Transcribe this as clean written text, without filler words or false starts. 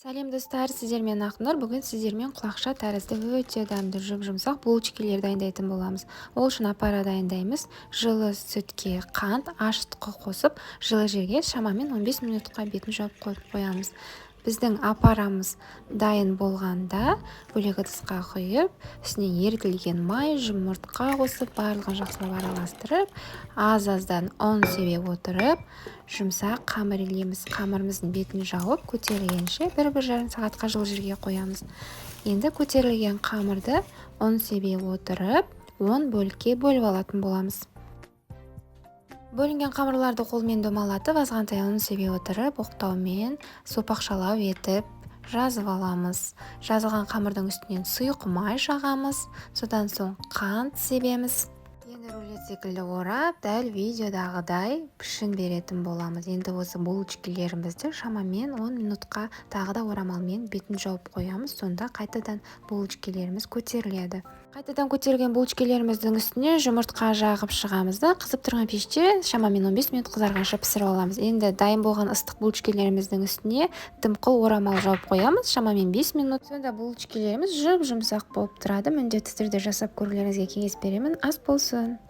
Сәлем, достар! Сіздермен Ақнұр. Бүгін сіздермен құлақша тәрізді өте дәмді, жұп-жұмсақ булочкилер дайындайтын боламыз. Ол үшін опара дайындаймыз. Жылы сүтке қант, ашытқы қосып, жылы жерге шамамен 15 минутқа бетін жауып қойып қоямыз. Біздің опарамыз дайын болғанда, бөлек ыдысқа құйып, үстіне ерітілген май, жұмыртқа қосып, барлығын жақсылап араластырып, аз-аздан ұн себе отырып, жұмсақ қамыр илейміз. Қамырымыздың бетін жауып, көтерілгенше 1-1,5 сағатқа жылы жерге қоямыз. Енді көтерілген қамырды ұн себе отырып, 10 бөлікке бөліп алатын боламыз. Бөлінген қамырларды қолмен домалатып, азғантай ұн себе отырып, оқтаумен сопақшалау етіп жазып аламыз. Жазылған қамырдың үстінен сұйық май жағамыз, содан соң қант себеміз. Енді рулет секілді орап, дәл видеодағыдай пішін беретін боламыз. Енді осы булочкилерімізді шамамен 10 минутқа тағы да орамалмен бетін жауып қоямыз. Сонда қайтадан булочкилеріміз көтеріледі. Қайтадан көтерілген булочкилеріміздің үстіне жұмыртқа жағып шығамыз да, қызып тұрған пеште шамамен 15 минут қызарғанша пісіріп аламыз. Енді дайын болған ыстық булочкилеріміздің үстіне дымқыл орамал жауып қоямыз шамамен 5 минут. Сонда булочкилеріміз жұп жұмсақ болып тұрады. Міндетті түрде жасап көрулеріңізге кеңес беремін. Ас болсын!